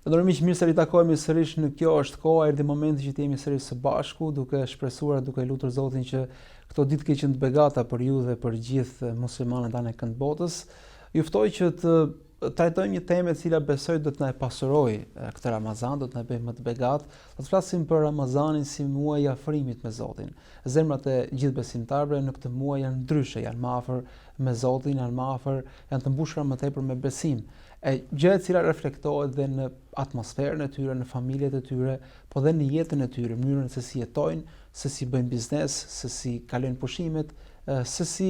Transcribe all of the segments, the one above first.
Të nderuar miq, mirë se ritakohemi sërish në Kjo është koha, erdhi momenti që të jemi sërish së bashku, duke shpresuar, duke lutur Zotin që këto ditë të kenë qenë të begata për ju dhe për gjithë muslimanët anekënd botës. Ju ftoj që të trajtojmë një temë e cila besoj do të na e pasurojë këtë Ramazan, do të na e bëjë më të begatë. Do të flasim për Ramazanin si muaj i afrimit me Zotin. Zemrat e gjithë besimtarëve në këtë muaj janë ndryshe, janë më afër me Zotin, janë më afër, janë të mbushura më tepër me besim. E gjë e cila reflektohet dhe në atmosferën e tyre, në familjet e tyre, po dhe në jetën e tyre, mënyrën se si jetojnë, se si bëjnë biznes, se si kalojnë pushimet, se si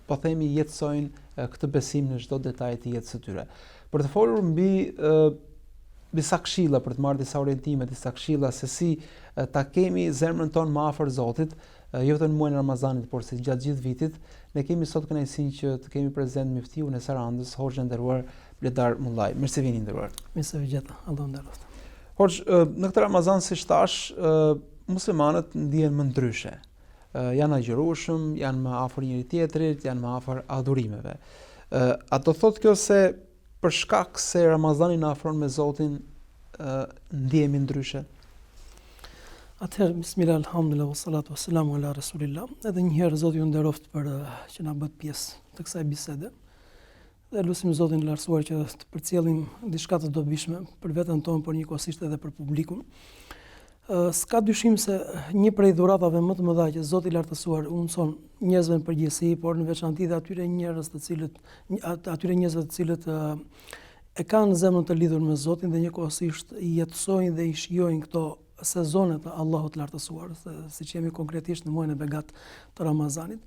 po themi jetësojnë këtë besim në çdo detaj të jetës së tyre. Për të folur mbi disa këshilla, për të marrë disa orientime, disa këshilla se si ta kemi zemrën tonë më afër Zotit, jo vetëm në muajin e Ramazanit, por si gjatë gjithë vitit, ne kemi sot kënaqësinë që të kemi prezent myftiun e Sarandës, hoxhën e nderuar Bledar Mullaj. Mirë se vini i nderuar. Mirë se ju gjeta. Allahu nderoftë. Hoxhë, në këtë Ramazan siç thashë, muslimanët ndihen më ndryshe. Janë agjërueshëm, janë më afër njëri tjetrit, janë më afër adhurimeve. A do thotë kjo se për shkak se Ramazani na afron me Zotin, ndihemi ndryshe? Atëherë, bismillah, alhamdulillah, wa salatu wa salamu ala rasulillah. Edhe një herë Zoti ju nderoftë për që na bëtë pjesë të kësaj bisede. Dhe lusim Zotin e Lartësuar që të përcjellim diçka të dobishme për veten tonë, por njëkohësisht edhe për publikun. S'ka dyshim se një prej dhuratave më të mëdha që Zoti i Lartësuar u mundëson njerëzve në përgjithësi, por në veçanti dhe atyre njerëz të cilët atyre njerëzve të cilët e kanë zemrën të lidhur me Zotin dhe njëkohësisht i jetësojnë dhe i shijojnë këto sezone të Allahut të Lartësuar, siç jemi konkretisht në muajin e begatë të Ramazanit.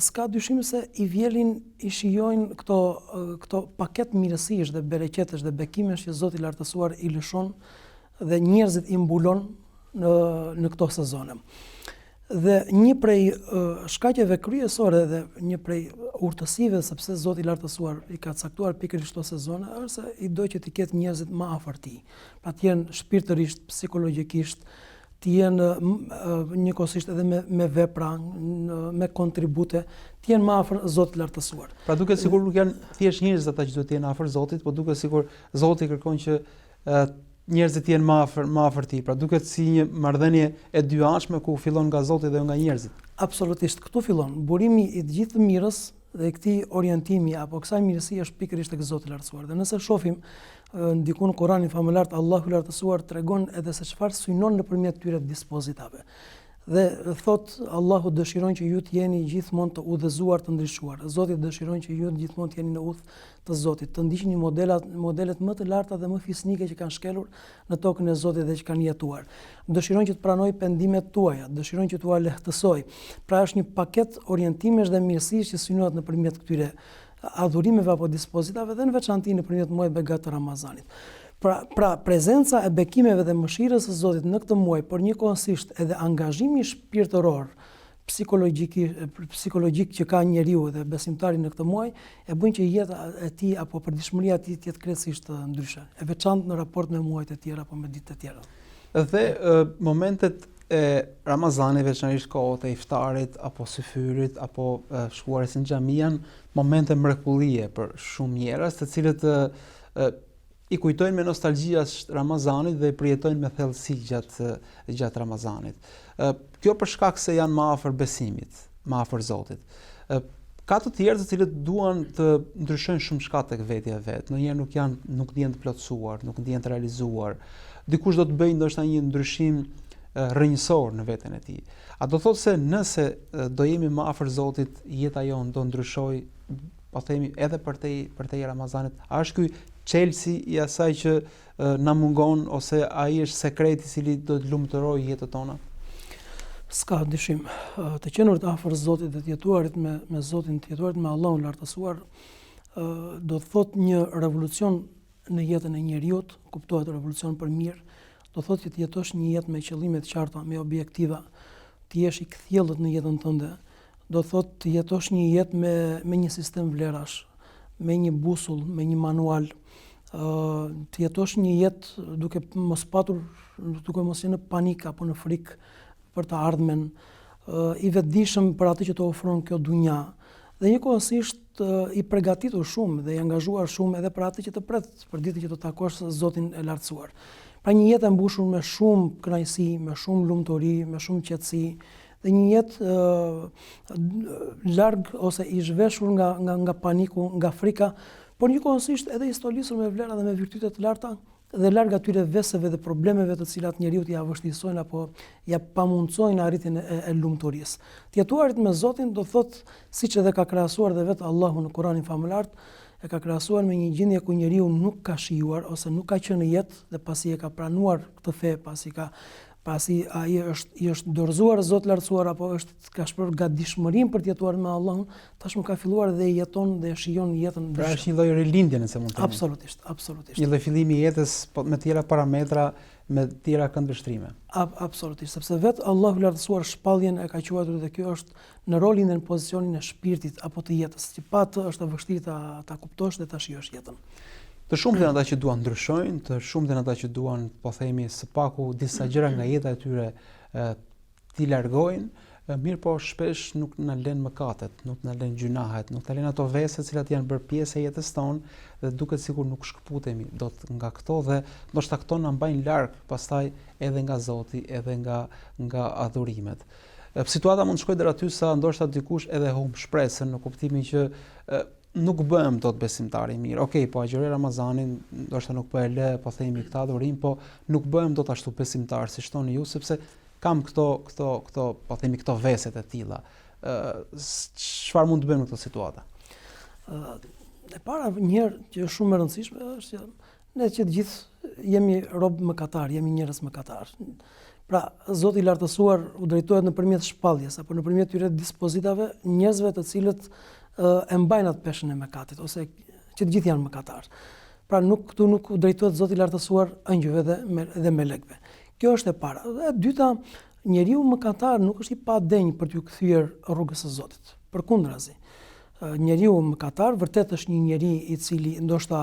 S'ka dyshim se i vjelin, i shijojnë këto këto paket mirësish dhe bereqetesh dhe bekimesh që Zoti i Lartësuar i lëshon dhe njerëzit i mbulon në në këto sezone. Dhe një prej shkaqeve kryesore dhe një prej urtësive sepse Zoti i Lartësuar i ka caktuar pikërisht këto sezone është se i do që t'i ketë njerëzit më afër tij. Pra të jenë shpirtërisht, psikologjikisht, të jenë njëkohësisht edhe me me vepra, me kontribute, të jenë më afër Zotit të Lartësuar. Pra duket sikur nuk janë thjesht njerëzit ata që duhet të jenë afër Zotit, por duket sikur Zoti kërkon që njerëzit të jenë më afër, më afër tij. Pra duket si një marrëdhënie e dyanshme ku fillon nga Zoti dhe jo nga njerëzit. Absolutisht, këtu fillon burimi i të gjithë mirës dhe i këtij orientimi apo kësaj mirësie është pikërisht tek Zoti i Lartësuar. Dhe nëse shohim diku në Kuranin famëlartë Allahu i Lartësuar tregon edhe se çfarë synon nëpërmjet këtyre dispozitave. Dhe thotë Allahu dëshiron që ju të jeni gjithmonë të udhëzuar, të ndriçuar. Zoti dëshiron që ju gjithmonë të jeni në udhë të Zotit, të ndiqni modelat, modelet më të larta dhe më fisnike që kanë shkelur në tokën e Zotit dhe që kanë jetuar. Dëshiron që të pranojë pendimet tuaja, dëshiron që t'ua lehtësojë. Pra është një paket orientimesh dhe mirësish që synohet nëpërmjet këtyre adhurimeve apo dispozitave dhe në veçanti nëpërmjet muajit begat të Ramazanit. Pra, pra prezenca e bekimeve dhe mëshirës së Zotit në këtë muaj, por njëkohësisht edhe angazhimi shpirtëror, psikologjik psikologjik që ka njeriu dhe besimtari në këtë muaj e bën që jeta e tij apo përditshmëria e tij të jetë krejtësisht ndryshe, e veçantë në raport me muajt e tjera apo me ditët e tjera. Dhe e, momentet e Ramazanit, veçanërisht kohët e iftarit apo syfyrit apo e, shkuarjes në xhami janë momente mrekullie për shumë njerëz, të cilët e, i kujtojnë me nostalgji jashtë Ramazanit dhe i përjetojnë me thellësi gjatë gjatë Ramazanit. Ë kjo për shkak se janë më afër besimit, më afër Zotit. Ë ka të tjerë të cilët duan të ndryshojnë shumëçka tek vetja e vet. Ndonjëherë nuk janë nuk ndihen të plotësuar, nuk ndihen të realizuar. Dikush do të bëjë ndoshta një ndryshim rrënjësor në veten e tij. A do thotë se nëse do jemi më afër Zotit, jeta jonë do ndryshojë po themi edhe përtej përtej Ramazanit, a është ky çelësi i asaj që na mungon ose ai është sekreti i cili do të lumturojë jetët tona? S'ka dyshim. Të qenurit afër Zotit dhe të jetuarit me me Zotin, të jetuarit me Allahun e Lartësuar, do të thotë një revolucion në jetën e njeriut, kuptohet revolucion për mirë, do thotë që të jetosh një jetë me qëllime të qarta, me objektiva, të jesh i kthjellët në jetën tënde, do thotë të jetosh një jetë me me një sistem vlerash, me një busull, me një manual, ë të jetosh një jetë duke mos patur, duke mos qenë në panik apo në frikë për të ardhmen, ë i vetëdijshëm për atë që të ofron kjo dunja. Dhe njëkohësisht i pregatitur shumë dhe i angazhuar shumë edhe për atë që të pret, për ditën që do të takosh Zotin e Lartësuar. Pra një jetë e mbushur me shumë kënaqësi, me shumë lumturi, me shumë qetësi dhe një jetë larg ose i zhveshur nga nga nga paniku, nga frika, por njëkohësisht edhe i stolisur me vlera dhe me virtyte të larta dhe larg atyre veseve dhe problemeve të cilat njeriut ia vështirësojnë apo ia pamundësojnë arritjen e, e lumturisë. Të jetuarit me Zotin do thotë, siç edhe ka krahasuar dhe vetë Allahu në Kuranin famëlartë, e ka krahasuar me një gjendje ku njeriu nuk ka shijuar ose nuk ka qenë në jetë dhe pasi e ka pranuar këtë fe, pasi ka pasi ai është i është dorëzuar Zotit të Lartësuar apo është ka shprehur gatishmërinë për të jetuar me Allahun, tashmë ka filluar dhe jeton dhe shijon jetën ndryshe. Pra është një lloj rilindje nëse mund të themi. Absolutisht, absolutisht. Një lloj fillimi i jetës po me tjera parametra, me tjera këndvështrime. Ab absolutisht, sepse vetë Allahu i Lartësuar shpalljen e ka quajtur dhe kjo është në rolin dhe në pozicionin e shpirtit apo të jetës, që pa të është e vështirë ta ta kuptosh dhe ta shijosh jetën. Të shumtë janë ata që duan ndryshojnë, të shumtë janë ata që duan, po themi, së paku disa gjëra nga jeta e tyre t'i largojnë, mirëpo shpesh nuk na lënë mëkatet, nuk na lënë gjynahet, nuk na lënë ato vese të cilat janë bërë pjesë e jetës tonë dhe duket sikur nuk shkëputemi dot nga këto dhe ndoshta këto na mbajnë larg pastaj edhe nga Zoti, edhe nga nga adhurimet. Situata mund të shkojë deri aty sa ndoshta dikush edhe humb shpresën në kuptimin që nuk bëhem dot besimtar i mirë. Okej, po agjëroj Ramazanin, ndoshta nuk po e lë, po themi këtë adhurim, po nuk bëhem dot ashtu besimtar siç thoni ju, sepse kam këto këto këto, po themi këto veset e tilla. Ë çfarë mund të bëjmë në këto situata? Ë e para një herë që është shumë e rëndësishme është që Ne që të gjithë jemi rob mëkatar, jemi njerëz mëkatar. Pra, Zoti i Lartësuar u drejtohet nëpërmjet shpalljes apo nëpërmjet këtyre dispozitave njerëzve të cilët e mbajnë atë peshën e mëkatit ose që të gjithë janë mëkatar. Pra nuk këtu nuk u drejtohet Zoti i Lartësuar engjëjve dhe me, dhe melekëve. Kjo është e para. Dhe e dyta, njeriu mëkatar nuk është i padenjë për t'iu kthyer rrugës së Zotit. Përkundrazi, njeriu mëkatar vërtet është një njeri i cili ndoshta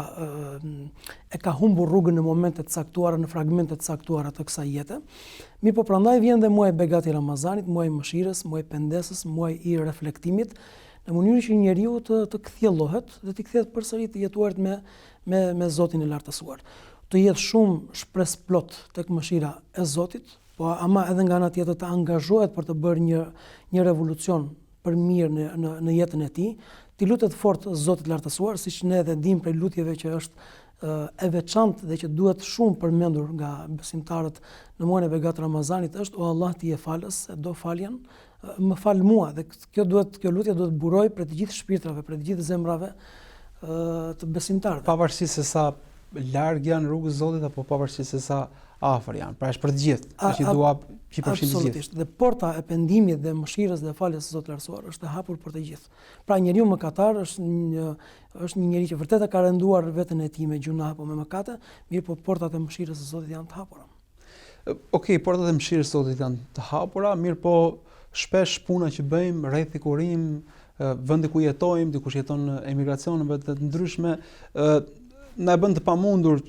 e ka humbur rrugën në momente të caktuara, në fragmente të caktuara të kësaj jete. Mirëpo prandaj vjen dhe muaji i begatë i Ramazanit, muaji i mëshirës, muaji i pendesës, muaji i reflektimit, në mënyrë që njeriu të të kthjellohet dhe t'i kthehet përsëri të jetuarit me me me Zotin e Lartësuar. Të jetë shumë shpresëplot tek mëshira e Zotit, po ama edhe nga ana tjetër të angazhohet për të bërë një një revolucion për mirë në në në jetën e tij, t'i lutet fort Zotit të Lartësuar, siç ne edhe dimë prej lutjeve që është e veçantë dhe që duhet shumë përmendur nga besimtarët në muajin e begatë Ramazanit është o Allah ti je falës, e do faljen, më fal mua dhe kjo duhet kjo lutje duhet burojë prej të gjithë shpirtrave, prej të gjithë zemrave të besimtarëve. Pavarësisht se sa larg janë rrugës Zotit apo pavarësisht se sa afër janë. Pra është për të gjithë, është një dua që përfshin të gjithë. Absolutisht. Dhe porta e pendimit dhe mëshirës dhe faljes së Zotit të Lartësuar është e hapur për të gjithë. Pra njeriu mëkatar është një është një njeri që vërtet e ka rënduar veten e tij me gjynah apo me mëkate, mirëpo portat e mëshirës së Zotit janë të hapura. Okej, okay, portat e mëshirës së Zotit janë të hapura, mirëpo shpesh puna që bëjmë, rrethi ku rrimë, vendi ku jetojmë, dikush jeton në emigracion në vende të ndryshme, ë na e bën të pamundur,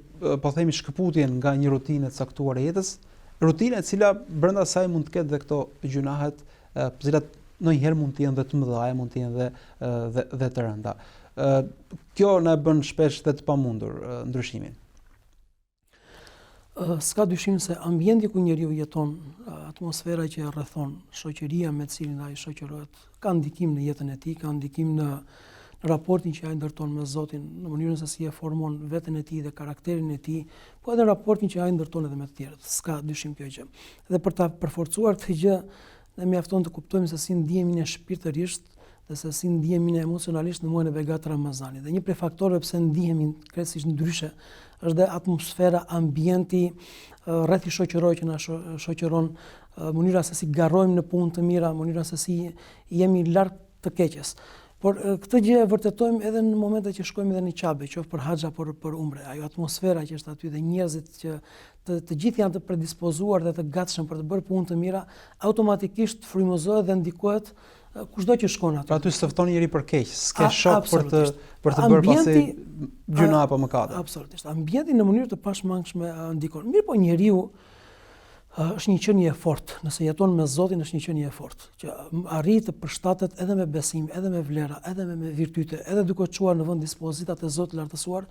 po themi shkëputjen nga një rutinë e caktuar e jetës, rutinë e cila brenda saj mund të ketë dhe këto gjynahet, të cilat ndonjëherë mund të jenë dhe të mëdha, mund të jenë dhe dhe dhe të rënda. Ë kjo na e bën shpesh dhe të pamundur ndryshimin. S'ka dyshim se ambienti ku njeriu jeton, atmosfera që e rrethon, shoqëria me të cilën ai shoqërohet, ka ndikim në jetën e tij, ka ndikim në në raportin që ai ndërton me Zotin, në mënyrën se si e formon veten e tij dhe karakterin e tij, po edhe në raportin që ai ndërton edhe me të tjerët. S'ka dyshim kjo gjë. Dhe për ta përforcuar këtë gjë, ne mjafton të kuptojmë se si ndihemi ne shpirtërisht dhe se si ndihemi ne emocionalisht në muajin e begatë të Ramazanit. Dhe një prej faktorëve pse ndihemi krejtësisht ndryshe është dhe atmosfera, ambienti, rrethi shoqëror që na shoqëron, mënyra se si garojmë në punë të mira, mënyra se si jemi larg të keqes. Por këtë gjë e vërtetojmë edhe në momentet që shkojmë edhe në Qabe, qoftë për haxh apo për umre. Ajo atmosfera që është aty dhe njerëzit që të, të gjithë janë të predispozuar dhe të gatshëm për të bërë punë të mira, automatikisht frymëzohet dhe ndikohet kushdo që shkon aty. Pra aty s'të fton njeri për keq, s'ke shok për të për të bërë pasi gjynah apo mëkate. Absolutisht. Ambienti në mënyrë të pashmangshme ndikon. Mirëpo njeriu ë. Është një qenie e fortë, nëse jeton me Zotin është një qenie e fortë, që arrin të përshtatet edhe me besim, edhe me vlera, edhe me, me virtyte, edhe duke çuar në vend dispozitat e Zotit të Lartësuar,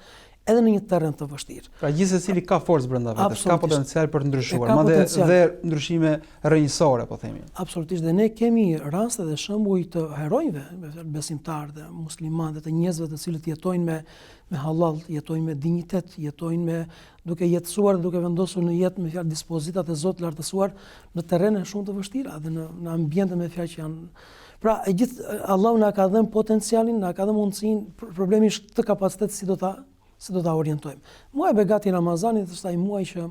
edhe në një terren të vështirë. Pra gjithsecili ka forcë brenda vetes, ka potencial për të ndryshuar, madje dhe ndryshime rrënjësore, po themi. Absolutisht, dhe ne kemi raste dhe shembuj të heronjve, besimtarë dhe muslimanë dhe të njerëzve të cilët jetojnë me me hallall, jetojnë me dinjitet, jetojnë me duke jetësuar dhe duke vendosur në jetë me fjalë dispozitat e Zotit të Lartësuar në terrene shumë të vështira dhe në në ambiente me fjalë që janë Pra, e gjithë Allahu na ka dhënë potencialin, na ka dhënë mundësinë, problemi është këtë kapacitet si do ta si do ta orientojmë. Muaji i begatë i Ramazanit është ai muaj që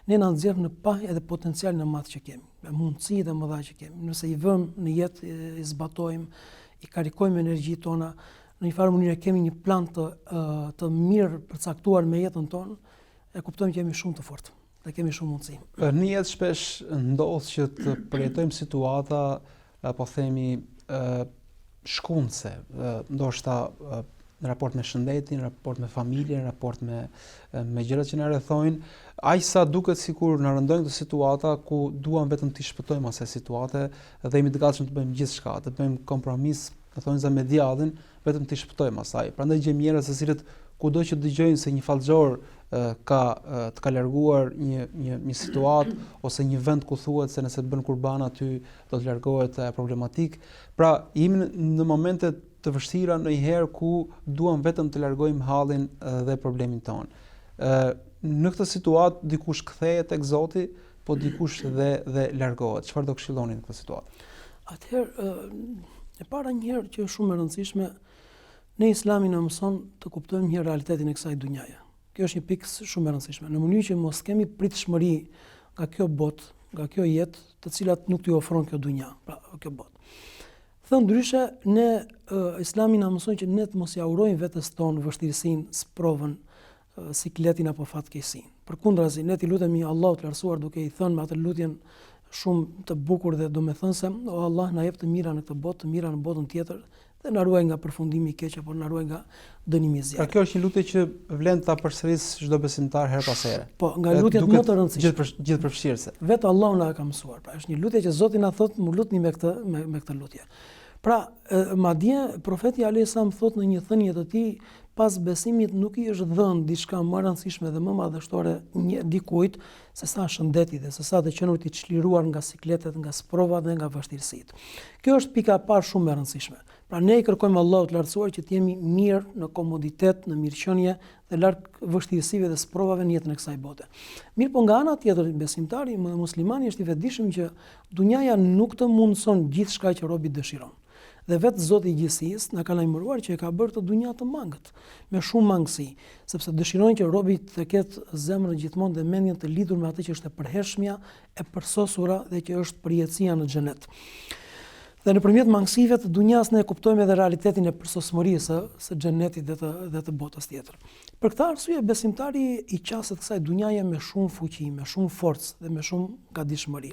ne na nxjerr në pah edhe potencialin e madh që kemi, me mundësitë e mëdha që kemi. Nëse i vëmë në jetë, i zbatojmë, i karikojmë energjitë tona, në një farë mënyre kemi një plan të të mirë përcaktuar me jetën tonë, e kuptojmë që jemi shumë të fortë dhe kemi shumë mundësi. Në jetë shpesh ndodh që të përjetojmë situata, po themi, ë shkundëse, ndoshta në raport me shëndetin, në raport me familjen, në raport me me gjërat që na rrethojnë, aq sa duket sikur na rëndojnë këto situata ku duam vetëm t'i shpëtojmë asaj situate dhe jemi të gatshëm të bëjmë gjithçka, të bëjmë kompromis në thonjëza me djallin, vetëm t'i shpëtojmë asaj. Prandaj gjejmë njerëz të cilët kudo që dëgjojnë se një fallxhor ka të ka larguar një një një situatë ose një vend ku thuhet se nëse të bën kurban aty do të largohet ajo problematikë. Pra, jemi në, në momente të vështira ndonjëherë ku duam vetëm të largojmë hallin dhe problemin tonë. Ë në këtë situatë dikush kthehet tek Zoti, po dikush dhe dhe largohet. Çfarë do këshilloni në këtë situatë? Atëherë, e para një herë që është shumë e rëndësishme, ne Islami na mëson të kuptojmë një realitetin e kësaj dunjaje. Kjo është një pikë shumë e rëndësishme. Në mënyrë që mos kemi pritshmëri nga kjo botë, nga kjo jetë, të cilat nuk t'i ofron kjo dunja, pra kjo botë. Thënë ndryshe, ne Islami na mëson që ne të mos ia urojmë vetes tonë vështirësinë, sprovën, sikletin apo fatkeqësinë. Përkundrazi, ne t'i lutemi Allahut të Lartësuar duke i thënë me atë lutjen shumë të bukur dhe domethënëse, o Allah na jep të mira në këtë botë, të mira në botën tjetër dhe na ruaj nga përfundimi i keq apo na ruaj nga dënimi i zjarrit. Pra kjo është një lutje që vlen ta përsërisë çdo besimtar herë pas here. Po, nga lutjet më të rëndësishme. Gjithë për, gjithëpërfshirëse. Vetë Allahu na e ka mësuar. Pra është një lutje që Zoti na thotë, më lutni me këtë me, me këtë lutje. Pra, madje profeti alayhis salam thotë në një thënie të tij, pas besimit nuk i është dhënë diçka më e rëndësishme dhe më madhështore një dikujt se sa shëndeti dhe se sa të qenurit i çliruar nga sikletet, nga sprovat dhe nga vështirësitë. Kjo është pika e parë shumë e rëndësishme. Pra ne i kërkojmë Allahut të Lartësuar që të jemi mirë në komoditet, në mirëqenie dhe larg vështirësive dhe sprovave në jetën e kësaj bote. Mirëpo nga ana tjetër, besimtari dhe muslimani është i vetëdijshëm që Dunjaja nuk të mundëson gjithçka që robi dëshiron. Dhe vetë Zoti i gjithësisë na ka lajmëruar që e ka bërë këtë dunja të mangët, me shumë mangësi, sepse dëshiron që robi të ketë zemrën gjithmonë dhe mendjen të lidhur me atë që është e përhershmja, e përsosura dhe që është përjetësia në xhenet. Dhe nëpërmjet mangësive të dunjas ne kuptojmë edhe realitetin e përsosmërisë së, së xhenetit dhe të dhe të botës tjetër. Për këtë arsye besimtari i qaset kësaj dunjaje me shumë fuqi, me shumë forcë dhe me shumë gatishmëri.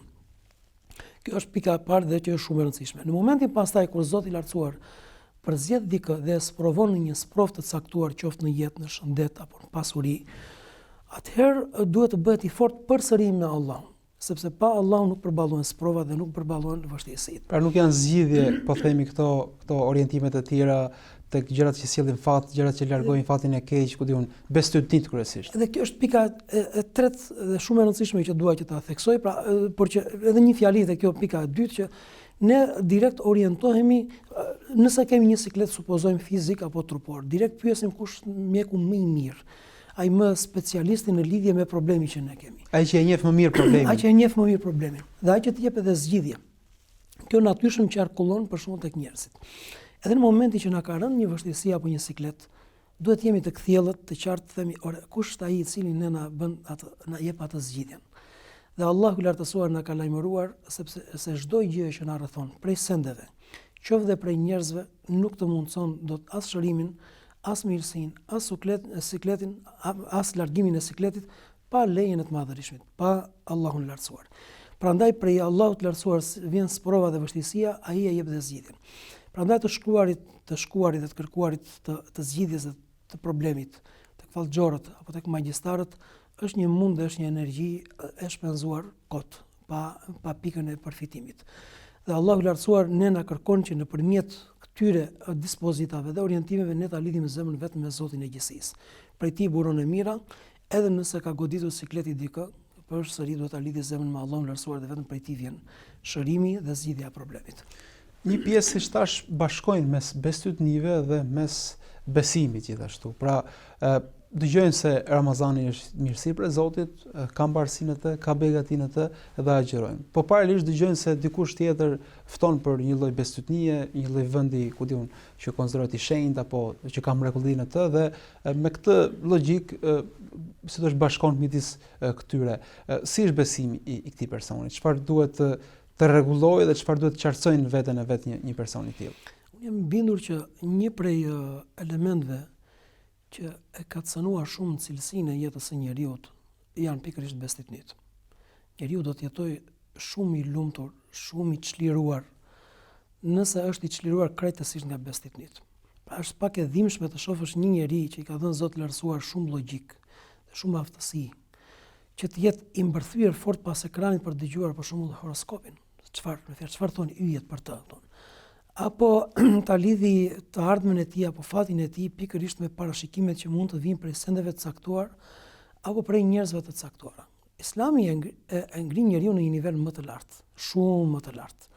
Kjo është pika e parë dhe që është shumë e rëndësishme. Në momentin pastaj kur Zoti i Lartësuar përzgjedh dikë dhe e sprovon në një sprovë të caktuar qoftë në jetë, në shëndet apo në pasuri, atëherë duhet të bëhet i fortë përsëri me Allahun, sepse pa Allahun nuk përballohen sprovat dhe nuk përballohen vështirësitë. Pra nuk janë zgjidhje, po themi këto këto orientimet e tjera tek gjërat që sjellin fat, gjërat që largojnë fatin e keq, ku di unë, bestytnitë kryesisht. Dhe kjo është pika e, e tretë dhe shumë e rëndësishme që dua që ta theksoj, pra por që edhe një fjali te kjo pika e dytë që ne direkt orientohemi nëse kemi një siklet supozojmë fizik apo trupor, direkt pyesim kush mjeku më i mirë ai më specialisti në lidhje me problemin që ne kemi. Ai që e njeh më mirë problemin. Ai që e njeh më mirë problemin. Dhe ai që të jep edhe zgjidhje. Kjo natyrshëm qarkullon për shumë tek njerëzit. Edhe në momentin që na ka rënë një vështirësi apo një siklet, duhet të jemi të kthjellët, të qartë, të themi, ore, kush është ai i cili ne na bën atë, na jep atë zgjidhjen. Dhe Allahu i lartësuar na ka lajmëruar sepse se çdo gjë që na rrethon prej sendeve, qoftë dhe prej njerëzve, nuk të mundëson dot as shërimin, as mirësinë, as suklet, sikletin, as largimin e sikletit, pa lejen e të Madhërishmit, pa Allahun e Lartësuar. Prandaj prej Allahut të Lartësuar vjen sprova dhe vështirësia, ai e jep dhe zgjidhjen. Prandaj të shkuarit, të shkuarit dhe të kërkuarit të, të zgjidhjes dhe të problemit tek fallxhorët apo tek magjistarët është një mund dhe është një energji e shpenzuar kot. pa pa pikën e përfitimit. Dhe Allahu i lartësuar ne na kërkon që nëpërmjet këtyre dispozitave dhe orientimeve ne ta lidhim zemrën vetëm me Zotin e gjithësisë. Prej tij buron e mira, edhe nëse ka goditur sikleti dikë, përsëri duhet ta lidhë zemrën me Allahun e lartësuar dhe vetëm prej tij vjen shërimi dhe zgjidhja e problemit. Një pjesë siç thashë bashkojnë mes bestytnive dhe mes besimit gjithashtu. Pra, ë dëgjojnë se Ramazani është mirësi prej Zotit, ka mbarësi në të, ka begati në të dhe agjërojnë. Po paralelisht dëgjojnë se dikush tjetër fton për një lloj bestytnie, një lloj vendi, ku di unë, që konsiderohet i shenjtë apo që ka mrekulli në të dhe me këtë logjikë si do të bashkon midis këtyre. Si është besimi i, i këtij personi? Çfarë duhet të të rregullojë dhe çfarë duhet të qartësojë në veten e vet një një person i tillë? Unë jam i bindur që një prej elementëve që e ka cënuar shumë cilësinë e jetës së njeriut janë pikërisht bestytnitë. Njeriu do të jetojë shumë i lumtur, shumë i çliruar, nëse është i çliruar krejtësisht nga bestytnitë. Pra është pak e dhimbshme të shofësh një njeri që i ka dhënë Zoti i Lartësuar shumë logjikë dhe shumë aftësi, që të jetë i mbërthyer fort pas ekranit për të dëgjuar për shembull horoskopin. Çfarë, me fjalë, çfarë thonë yjet për të, thonë. Apo ta lidhi të ardhmen e tij apo fatin e tij pikërisht me parashikimet që mund të vijnë prej sendeve të caktuar apo prej njerëzve të caktuara. Islami e, e, e ngrin njeriun në një nivel më të lartë, shumë më të lartë.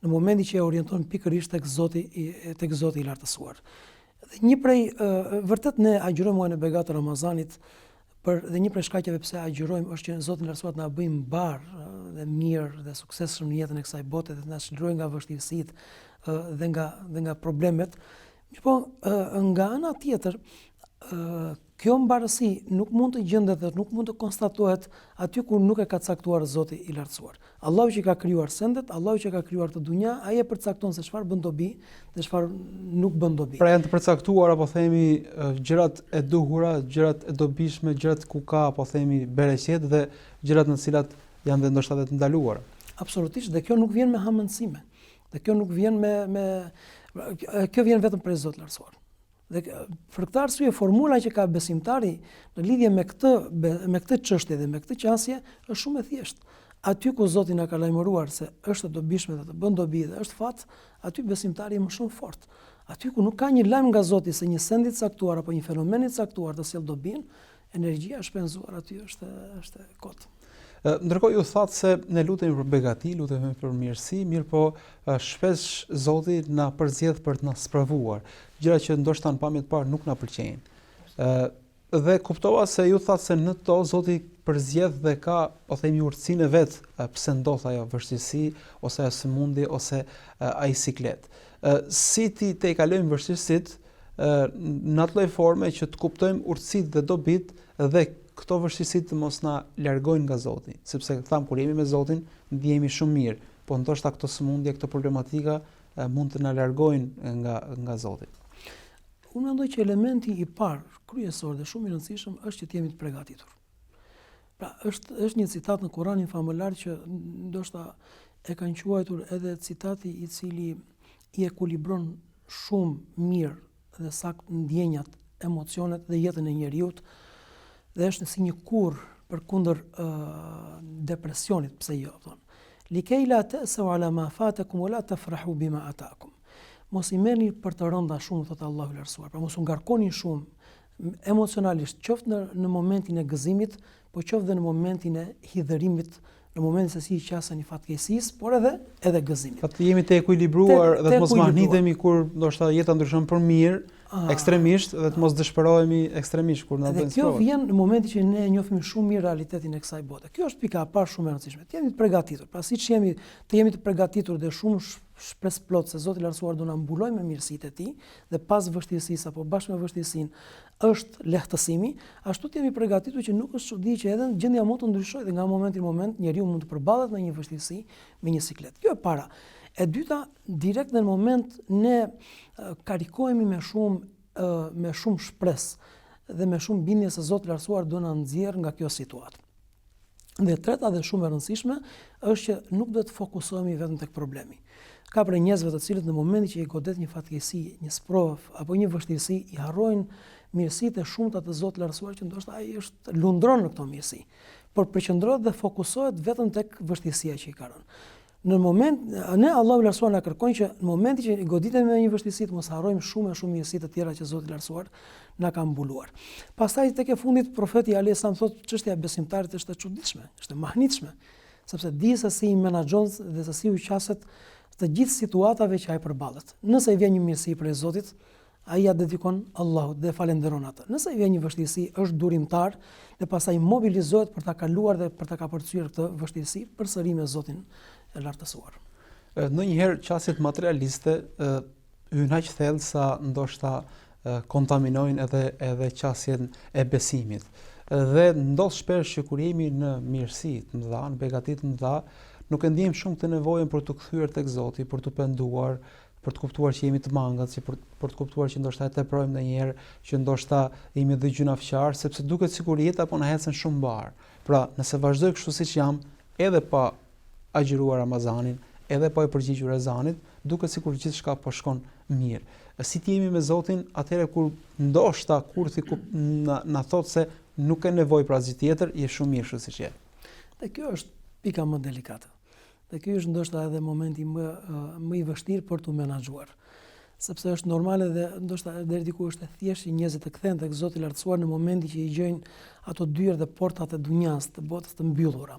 Në momentin që e orienton pikërisht tek Zoti tek Zoti i lartësuar. Dhe një prej vërtet ne agjërojmë muajin e begatë të Ramazanit, Për dhe një prej shkaqeve pse agjërojmë është që Zoti i Lartësuar të na bëjë mbarë dhe mirë dhe suksesshëm në jetën e kësaj bote dhe të na çlirojë nga vështirësitë dhe nga dhe nga problemet. Mirëpo, nga ana tjetër, kjo mbarësi nuk mund të gjendet dhe nuk mund të konstatohet aty ku nuk e ka caktuar Zoti i Lartësuar. Allahu që ka krijuar sendet, Allahu që ka krijuar këtë dunja, ai e përcakton se çfarë bën dobi dhe çfarë nuk bën dobi. Pra janë të përcaktuara, po themi, gjërat e duhura, gjërat e dobishme, gjërat ku ka, po themi, bereqet dhe gjërat në të cilat janë dhe ndoshta edhe të ndaluara. Absolutisht, dhe kjo nuk vjen me hamendësime. Dhe kjo nuk vjen me me kjo vjen vetëm prej Zotit të Lartësuar. Dhe për këtë arsye formula që ka besimtari në lidhje me këtë me këtë çështje dhe me këtë qasje është shumë e thjeshtë. Aty ku Zoti na ka lajmëruar se është e dobishme dhe të bën dobi dhe është fat, aty besimtari më shumë fort. Aty ku nuk ka një lajm nga Zoti se një send i caktuar apo një fenomen i caktuar të sjell dobinë, energjia e shpenzuar aty është është e kotë. Ndërkohë ju thatë se ne lutemi për begati, lutemi për mirësi, mirëpo shpesh Zoti na përzgjedh për të na sprovuar, gjëra që ndoshta në pamje të parë nuk na pëlqejnë. Ë dhe kuptova se ju thatë se në to Zoti përzgjedh dhe ka, po themi urtësinë e vet, pse ndodh ajo vështirësi ose ajo sëmundje ose ai siklet. Ë si t'i tejkalojmë vështirësitë në atë lloj forme që të kuptojmë urtësitë dhe dobitë dhe këto vështirësi të mos na largojnë nga Zoti, sepse thamë kur jemi me Zotin ndihemi shumë mirë, po ndoshta këto sëmundje, këto problematika mund të na largojnë nga nga Zoti. Unë mendoj që elementi i parë kryesor dhe shumë i rëndësishëm është që të jemi të përgatitur. Pra, është është një citat në Kur'anin famëlartë që ndoshta e kanë quajtur edhe citati i cili i ekuilibron shumë mirë dhe saktë ndjenjat, emocionet dhe jetën e njeriut dhe është si një kurë përkundër uh, depresionit, pse jo, thonë. Likej la te'seu ala ma fatekum wa la tefrahu bima atakum. Mos i merrni për të rënda shumë, thotë Allahu i lartësuar. Pra mos u ngarkoni shumë emocionalisht, qoftë në në momentin e gëzimit, po qoftë dhe në momentin e hidhërimit, në momentin se si i qaseni fatkeqësisë, por edhe edhe gëzimit. Pra të jemi të ekuilibruar dhe të mos mahnitemi kur ndoshta jeta ndryshon për mirë, ah. ekstremisht dhe të mos dëshpërohemi ekstremisht kur na bëjnë sprova. Dhe kjo vjen në momentin që ne e njohim shumë mirë realitetin e kësaj bote. Kjo është pika e parë shumë e rëndësishme. Të jemi të përgatitur. Pra siç jemi, të jemi të përgatitur dhe shumë shpresëplotë se Zoti i Lartësuar do na mbulojë me mirësitë e tij dhe pas vështirësisë apo bashkë me vështirësinë është lehtësimi, ashtu të jemi përgatitur që nuk është çudi që edhe gjendja mund të ndryshojë dhe nga momenti në moment njeriu mund të përballet me një vështirësi, me një siklet. Kjo e para. E dyta, direkt në moment ne karikohemi me shumë me shumë shpresë dhe me shumë bindje se Zoti i Lartësuar do na nxjerrë nga kjo situatë. Dhe e treta dhe shumë e rëndësishme është që nuk duhet të fokusohemi vetëm tek problemi. Ka prej njerëzve të cilët në momentin që i godet një fatkeqësi, një sprovë apo një vështirësi, i harrojnë mirësitë e shumta të Zotit të Lartësuar që ndoshta ai është lundron në këto mirësi. Por përqendrohet dhe fokusohet vetëm tek vështirësia që i ka rënë. Në moment, ne Allahu i Lartësuar na kërkon që në momentin që goditemi me një vështirësi të mos harrojmë shumë e shumë mirësi të tjera që Zoti i Lartësuar na ka mbuluar. Pastaj tek e fundit profeti alayhis salam thotë çështja e besimtarit është e çuditshme, është e mahnitshme, sepse di se si i menaxhon dhe se si u qaset të gjithë situatave që ai përballet. Nëse i vjen një mirësi prej Zotit, Ai ia dedikon Allahut dhe e falënderon atë. Nëse i vjen një vështirësi, është durimtar dhe pastaj mobilizohet për ta kaluar dhe për ta kapërcyer këtë vështirësi përsëri me Zotin e Lartësuar. Ndonjëherë qasjet materialiste hyjnë aq thellë sa ndoshta kontaminojnë edhe edhe qasjen e besimit. Dhe ndodh shpesh që kur jemi në mirësi të mëdha, në begati të mëdha, nuk e ndjejmë shumë këtë nevojën për t'u kthyer tek Zoti, për t'u penduar, për të kuptuar që jemi të mangët, që për, për të kuptuar që ndoshta e teprojmë ndonjëherë, që ndoshta jemi dhe gjynafqar, sepse duket sikur jeta po na ecën shumë mbarë. Pra, nëse vazhdoj kështu siç jam, edhe pa agjëruar Ramazanin, edhe pa iu përgjigjur ezanit, duket sikur gjithçka po shkon mirë. Si të jemi me Zotin, atëherë kur ndoshta kurthi na, na thotë se nuk ke nevojë për asgjë tjetër, je shumë mirë kështu siç je. Dhe kjo është pika më delikate. Dhe ky është ndoshta edhe momenti më më i vështirë për t'u menaxhuar. Sepse është normale dhe ndoshta deri diku është e thjeshtë që njerëzit të kthehen tek Zoti i Lartësuar në momentin që i gjejnë ato dyer dhe portat e dunjas, të botës të mbyllura.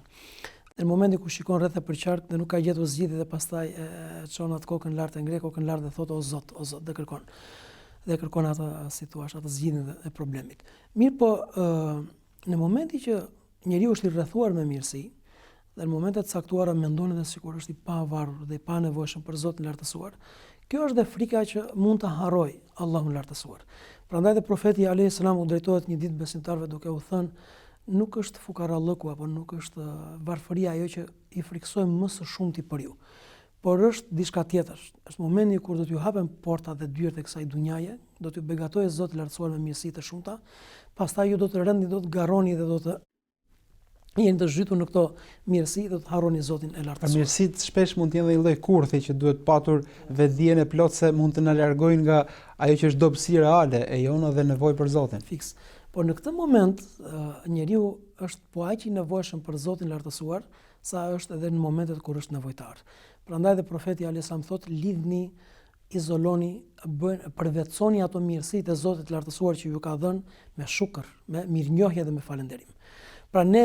Dhe në momentin kur shikon rreth e përqark dhe nuk ka gjetur zgjidhje dhe pastaj e çon atë kokën lart e ngre kokën lart dhe thotë o Zot, o Zot dhe kërkon. Dhe kërkon atë, si thua, atë zgjidhjen e problemit. Mirëpo, ë në momentin që Njeriu është i rrethuar me mirësi dhe në momente të caktuara mendon edhe sikur është i pavarur dhe i panevojshëm për Zotin e Lartësuar. Kjo është dhe frika që mund ta harrojë Allahun e Lartësuar. Prandaj dhe profeti alayhis salam u drejtohet një ditë besimtarëve duke u thënë nuk është fukarallëku apo nuk është varfëria ajo që i frikësohem më së shumti për ju. Por është diçka tjetër. Është momenti kur do t'ju hapen portat dhe dyert e kësaj dunjaje, do t'ju begatojë Zoti i Lartësuar me mirësi të shumta, pastaj ju do të rendni, do të garoni dhe do të jeni të zhytur në këto mirësi dhe do të harroni Zotin e Lartësuar. Mirësitë shpesh mund të jenë dhe një lloj kurthi që duhet patur vetëdijen e plotë se mund të na largojnë nga ajo që është dobësi reale e jona dhe nevojë për Zotin. Fiks. Por në këtë moment njeriu është po aq i nevojshëm për Zotin e Lartësuar, sa është edhe në momentet kur është nevojtar. Prandaj dhe profeti alayhis salam thotë lidhni, izoloni, bën përvetësoni ato mirësitë e Zotit të Lartësuar që ju ka dhënë me shukr, me mirënjohje dhe me falënderim. Pra ne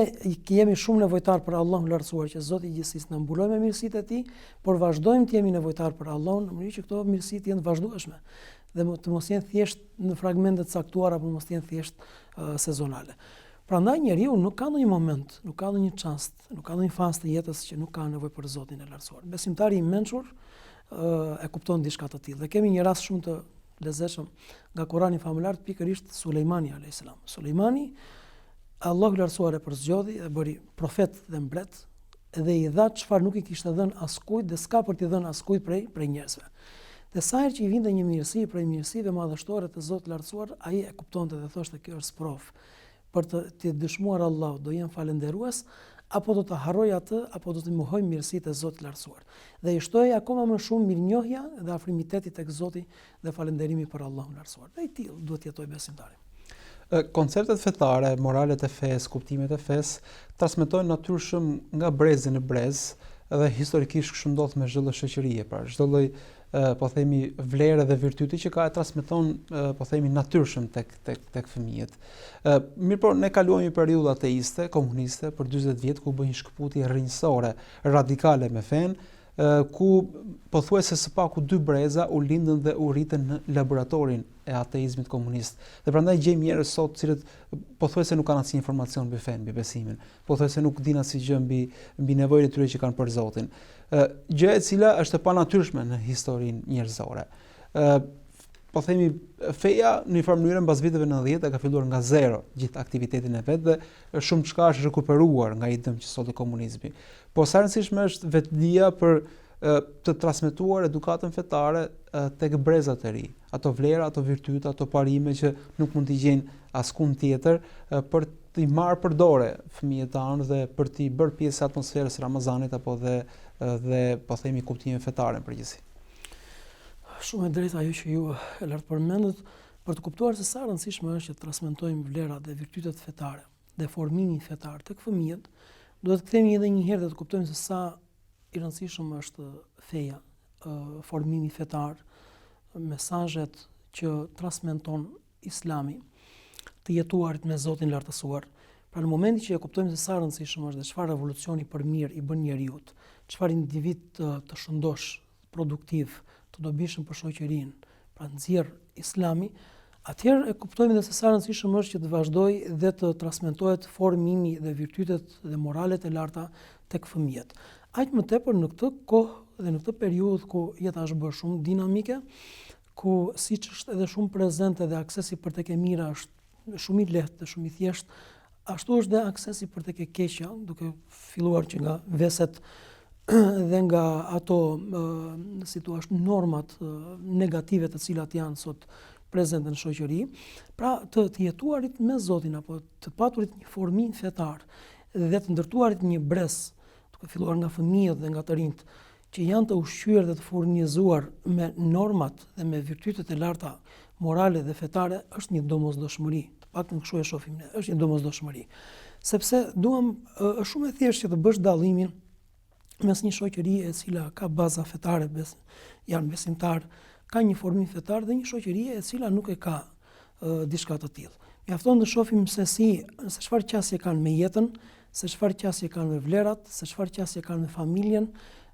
jemi shumë nevojtar për Allahun e Lartësuar që Zoti i gjithësisë na mbulojë me mirësitë e tij, por vazhdojmë të jemi nevojtar për Allahun në mënyrë që këto mirësi të jenë të vazhdueshme dhe të mos jenë thjesht në fragmente të caktuara apo mos të jenë thjesht uh, sezonale. Prandaj njeriu nuk ka ndonjë moment, nuk ka ndonjë çast, nuk ka ndonjë fazë të jetës që nuk ka nevojë për Zotin e Lartësuar. Besimtari i mençur e kupton diçka të tillë. Dhe kemi një rast shumë të lezetshëm nga Kurani famëlartë pikërisht Sulejmani alayhis salam. Sulejmani Allahu i Lartësuar e përzgjodhi dhe bëri profet dhe mbret dhe i dha çfarë nuk i kishte dhënë askujt dhe s'ka për t'i dhënë askujt prej prej njerëzve. Dhe sa herë që i vinte një mirësi prej mirësive madhështore të Zotit të Lartësuar, ai e kuptonte dhe thoshte kjo është sprovë për të t'i dëshmuar Allahut, do jem falënderues apo do ta harroj atë apo do t'i mohoj mirësitë e Zotit të Lartësuar. Dhe i shtohej akoma më shumë mirënjohja dhe afrimiteti tek Zoti dhe falënderimi për Allahun e Lartësuar. Dhe i tillë duhet të jetojë besimtari. Konceptet fetare, moralet e fesë, kuptimet e fesë transmetohen natyrshëm nga brezi në brez dhe historikisht kështu ndodh me çdo lloj shoqërie, pra çdo lloj po themi vlere dhe virtyti që ka e transmeton po themi natyrshëm tek tek tek fëmijët. Ë mirëpo ne kaluam një periudhë ateiste, komuniste për 40 vjet ku u bë një shkëputje rrënjësore, radikale me fenë, ku pothuajse së paku dy breza u lindën dhe u rritën në laboratorin e ateizmit komunist. Dhe prandaj gjejmë njerëz sot të cilët pothuajse nuk kanë asnjë informacion mbi fenë, mbi besimin, pothuajse nuk dinë asgjë gjë mbi mbi nevojën e tyre që kanë për Zotin. Ë gjë e cila është e panatyrshme në historinë njerëzore. Ë po themi feja në një farë mënyre mbas viteve 90 e ka filluar nga zero gjithë aktivitetin e vet dhe shumë çka është rikuperuar nga ai dëm që solli komunizmi. Po sa e rëndësishme është vetëdija për të transmetuar edukatën fetare tek brezat e ri, ato vlera, ato virtyte, ato parime që nuk mund t'i gjejnë askund tjetër për t'i marrë për dore fëmijët tanë dhe për t'i bërë pjesë e atmosferës së Ramazanit apo dhe dhe po themi kuptimeve fetare në përgjithësi. Shumë e drejtë ajo që ju e lartpërmendët për të kuptuar se sa e rëndësishme është që të transmetojmë vlerat dhe virtytet fetare. dhe formimi fetar tek fëmijët, duhet të kthehemi edhe një herë dhe të kuptojmë se sa i rëndësishëm është feja, formimi fetar, mesazhet që transmeton Islami, të jetuarit me Zotin e Lartësuar. Pra në momentin që e kuptojmë se sa e rëndësishëm është dhe çfarë revolucioni për mirë i bën njeriut, çfarë individ të, të shëndosh, produktiv, të dobishëm për shoqërinë, pra nxjerr Islami, atëherë e kuptojmë dhe se sa e rëndësishëm është që të vazhdojë dhe të transmetohet formimi dhe virtytet dhe moralet e larta tek fëmijët. Aq më tepër në këtë kohë dhe në këtë periudhë ku jeta është bërë shumë dinamike, ku siç është edhe shumë prezente dhe aksesi për tek e mira është shumë i lehtë dhe shumë i thjeshtë, ashtu është dhe aksesi për tek e keqja, duke filluar që nga veset dhe nga ato, si thua, normat negative të cilat janë sot prezente në shoqëri, pra të, të jetuarit me Zotin apo të paturit një formim fetar dhe të ndërtuarit një brez, duke filluar nga fëmijët dhe nga të rinjtë, që janë të ushqyer dhe të furnizuar me normat dhe me virtytet e larta morale dhe fetare është një domosdoshmëri, të paktën kështu e shohim ne, është një domosdoshmëri. Sepse duam është shumë e thjeshtë që të bësh dallimin mes një shoqërie e cila ka baza fetare, bes, janë besimtar, ka një formim fetar dhe një shoqërie e cila nuk e ka diçka të tillë. Mjafton të shohim se si, se çfarë qasje kanë me jetën, se çfarë qasje kanë me vlerat, se çfarë qasje kanë me familjen,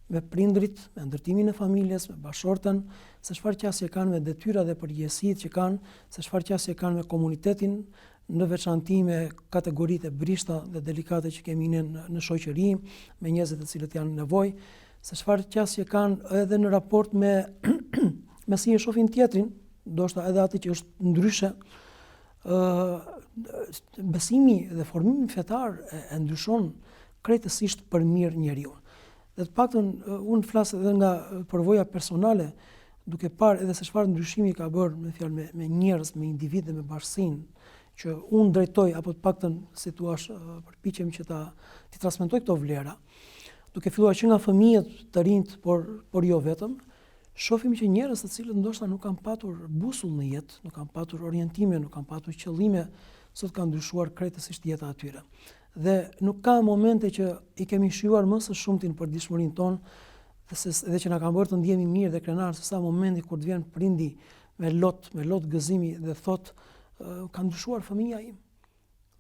me prindrit, me ndërtimin e familjes, me bashkëshorten, se çfarë qasje kanë me detyrat dhe përgjegjësitë që kanë, se çfarë qasje kanë me komunitetin, në veçanti me kategoritë e brishta dhe delikate që kemi ne në, në shoqëri, me njerëzit të cilët janë në nevojë, se çfarë qasje kanë edhe në raport me me si e shohin tjetrin, ndoshta edhe atë që është ndryshe, ë besimi dhe formimi fetar e, e ndryshon krejtësisht për mirë njeriun. Dhe të paktën unë flas edhe nga përvoja personale, duke parë edhe se çfarë ndryshimi ka bërë me fjalë me, me njerëz, me individë dhe me bashkësinë që unë drejtoj apo të paktën si thua përpiqem që ta t'i transmetoj këto vlera. Duke filluar që nga fëmijët, të rinjtë, por por jo vetëm, Shohim që njerëz të cilët ndoshta nuk kanë patur busull në jetë, nuk kanë patur orientime, nuk kanë patur qëllime, sot ka ndryshuar krejtësisht jeta e tyre. Dhe nuk ka momente që i kemi shijuar më së shumti në përditshmërinë tonë dhe se dhe që na kanë bërë të ndihemi mirë dhe krenar se sa momenti kur të vjen prindi me lot, me lot gëzimi dhe thotë ka ndryshuar fëmija im.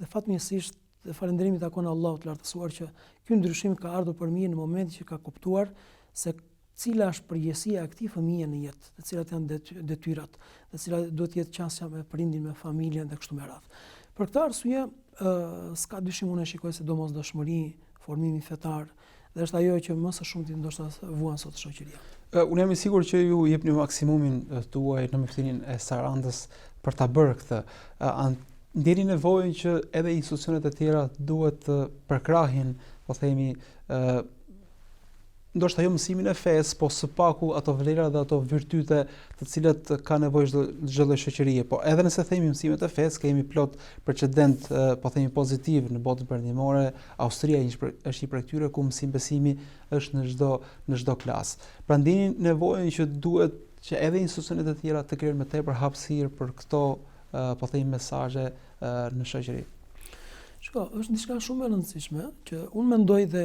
Dhe fatmirësisht dhe falënderimi takon Allahut të lartësuar që ky ndryshim ka ardhur për mirë në momentin që ka kuptuar se cila është përgjegjësia e këtij fëmije në jetë, dhe cilat janë detyrat, dhe cila duhet të jetë qasja me prindin, me familjen dhe kështu me radhë. Për këtë arsye, ë s'ka dyshim unë e shikoj si domosdoshmëri formimi fetar dhe është ajo që më së shumti ndoshta vuan sot shoqëria. Unë jam i sigurt që ju jepni maksimumin tuaj në myftininë e Sarandës për ta bërë këtë. A ndjeni nevojën që edhe institucionet e tjera duhet të përkrahin, po themi, ë ndoshta jo mësimin e fesë, po së paku ato vlera dhe ato virtyte të cilat ka nevojë çdo çdo lloj shoqërie. Po edhe nëse themi mësimet e fesë, kemi plot precedent, po themi pozitiv në botën perëndimore, Austria është është një prej këtyre ku mësim besimi është në çdo në çdo klasë. Pra ndjeni nevojën që duhet që edhe institucionet e tjera të krijojnë më tepër hapësirë për këto po themi mesazhe në shoqëri. Shiko, është diçka shumë e rëndësishme që unë mendoj dhe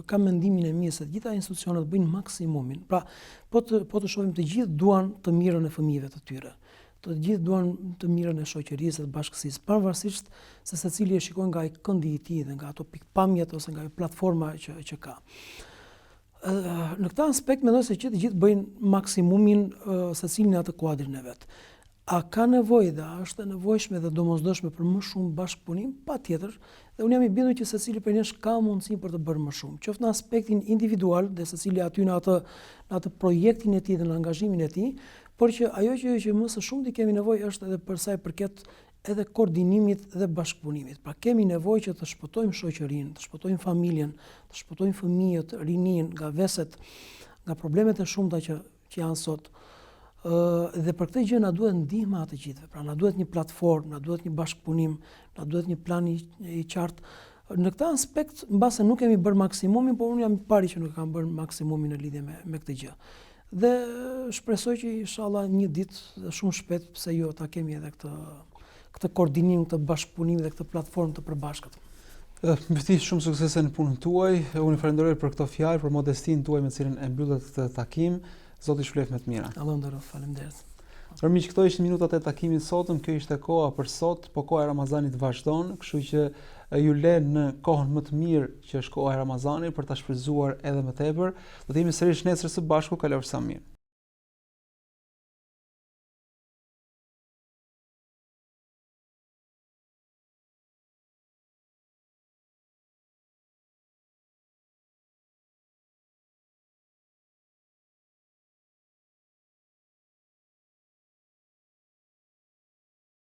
kam mendimin e mirë se të gjitha institucionet bëjnë maksimumin. Pra, po të po të shohim të gjithë duan të mirën e fëmijëve të tyre. Të gjithë duan të mirën e shoqërisë dhe të bashkësisë, pavarësisht se secili e shikon nga ai këndi i tij dhe nga ato pikëpamjet ose nga ajo platforma që që ka. Në këtë aspekt mendoj se që të gjithë bëjnë maksimumin secili në atë kuadrin e vet. A ka nevojë dhe a është e nevojshme dhe domosdoshme për më shumë bashkëpunim? Patjetër, dhe unë jam i bindur që secili prej nesh ka mundësinë për të bërë më shumë, qoftë në aspektin individual dhe secili aty në atë në atë projektin e tij dhe në angazhimin e tij, por që ajo që që më së shumti kemi nevojë është edhe për sa i përket edhe koordinimit dhe bashkëpunimit. Pra kemi nevojë që të shpëtojmë shoqërinë, të shpëtojmë familjen, të shpëtojmë fëmijët, rininë nga veset, nga problemet e shumta që që janë sot. Ë dhe për këtë gjë na duhet ndihma e të gjithëve. Pra na duhet një platformë, na duhet një bashkëpunim, na duhet një plan i, i qartë. Në këtë aspekt, mbase nuk kemi bërë maksimumin, por unë jam i pari që nuk e kam bërë maksimumin në lidhje me me këtë gjë. Dhe shpresoj që inshallah një ditë dhe shumë shpejt, pse jo ta kemi edhe këtë. këtë koordinim, këtë bashkëpunim dhe këtë platformë të përbashkët. Myfti, shumë suksese në punën tuaj. Unë ju falenderoj për këto fjalë, për modestinë tuaj me të cilën e mbyllët këtë takim. Zoti ju shpërbleftë me të mira. Allahu nderoftë, faleminderit. Për miq, këto ishin minutat e takimit sotëm, kjo ishte koha për sot, po koha e Ramazanit vazhdon, kështu që ju lë në kohën më të mirë që është koha e Ramazanit për ta shfrytëzuar edhe më tepër. Do të jemi sërish nesër së bashku, kalofshi sa mirë.